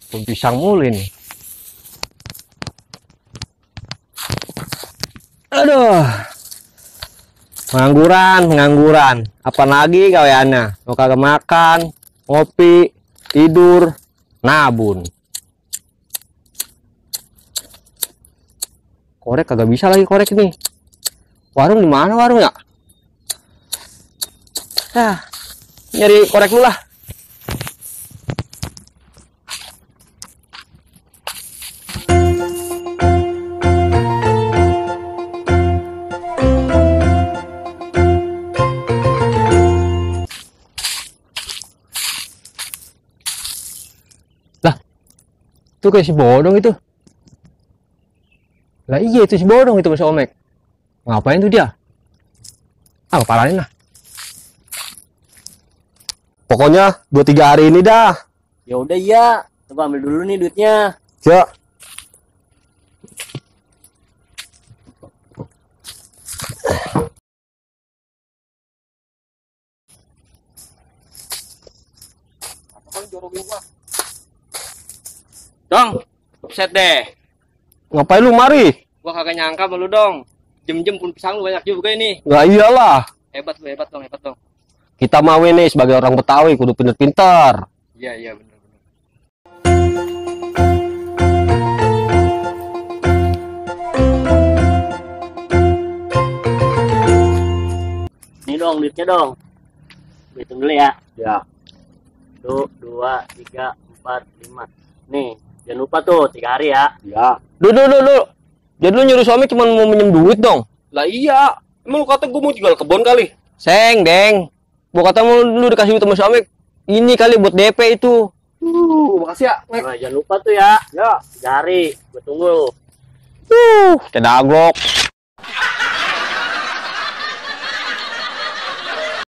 Pisang mulu ini. Aduh. Pengangguran. Apa lagi gaweannya? Mau kagak makan, ngopi, tidur, nabun. Korek kagak bisa lagi korek ini. Warung di mana warung ya? Nyari korek dulu lah. Tuh kayak si bodong itu. Lah iya itu si bodong itu Mas Omek. Ngapain tuh dia? Kepalain lah. Pokoknya 2-3 hari ini dah. Ya udah iya. Coba ambil dulu nih duitnya. Ya. Apa jorogin gua? Dong, set deh. Ngapain lu mari? Gua kagak nyangka sama lu dong. Jem-jem pun pisang lu banyak juga ini. Lah iyalah. Hebat lu, hebat dong. Kita mau ini sebagai orang Betawi kudu pinter-pinter. Iya, bener. Nih dong, duitnya dong. Hitung dulu ya. Ya. 1, 2, 3, 4, 5. Nih, jangan lupa tuh 3 hari ya. Ya. Duh. Jadi lu nyuruh suami cuma mau minjem duit dong? Lah iya. Emang lu kata gua mau jual kebun kali? Seng, Deng. Gua kata lu dikasih duit sama suami. Ini kali buat DP itu. Makasih ya. Nah, jangan lupa tuh ya. Ya. 3 hari. Gua tunggu. Cedagok.